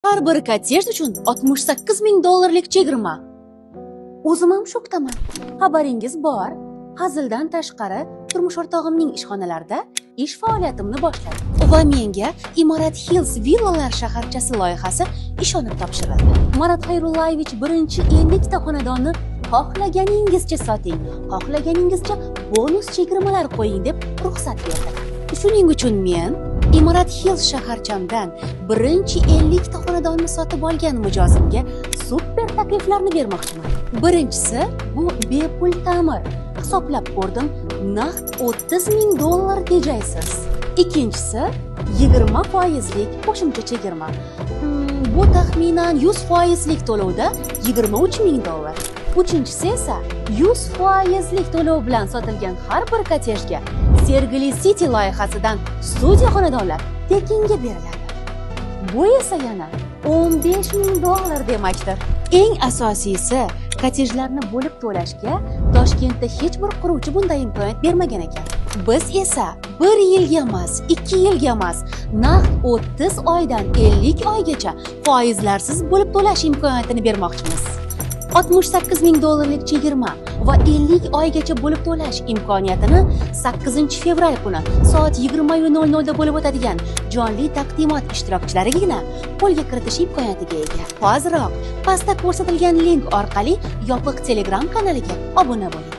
Har bir kottej uchun 68 ming dollarlik chegirma. O'zim ham shokdaman. Xabaringiz bor, hazildan tashqari, turmush o'rtog'imning ishxonalarida ish faoliyatimni boshladim va menga Imorat Hills villalar shaharchasi loyihasi ishonib topshirildi. Marat Xayrullayevich birinchi 50 ta xonadonni xohlaganingizcha soting, xohlaganingizcha bonus chegirmalar qo'ying deb ruxsat berdilar. Shuning uchun men Imorat Hills shaharchamdan birinchi 50 ta xonadonni sotib olgan mijozimga super takliflarni bermoqchiman. Birinchisi, bu bepul ta'mir. Hisoblab ko'rdim, naqd 30 ming dollar tejaysiz. Ikkinchisi, 20 foizlik qo'shimcha chegirma. Bu taxminan 100 foizlik to'lovda 23 ming dollar. Uchinchisi esa 100 foizlik to'lov bilan sotilgan har bir kottejga Sergeli City loyihasidan studiya xonadonlar tekinga beriladi. Bu esa yana 15 ming dollar demakdir. Eng asosiysi, kottejlarni bo'lib to'lashga Toshkentda hech bir quruvchi bunday imkoniyat bermagan ekan. Biz esa bir yilga emas, 2 yilga emas, naqd 30 oydan 50 oygacha foizlarsiz bo'lib to'lash imkoniyatini bermoqchimiz. 68 ming dollarlik chegirma va 50 oygacha bo'lib to'lash imkoniyatini 8 fevral kuni soat 20:00 da bo'lib o'tadigan jonli taqdimot ishtirokchilarigina qo'lga kiritish imkoniyatiga ega. Hoziroq pastda ko'rsatilgan link orqali yopiq Telegram kanaliga obuna bo'ling.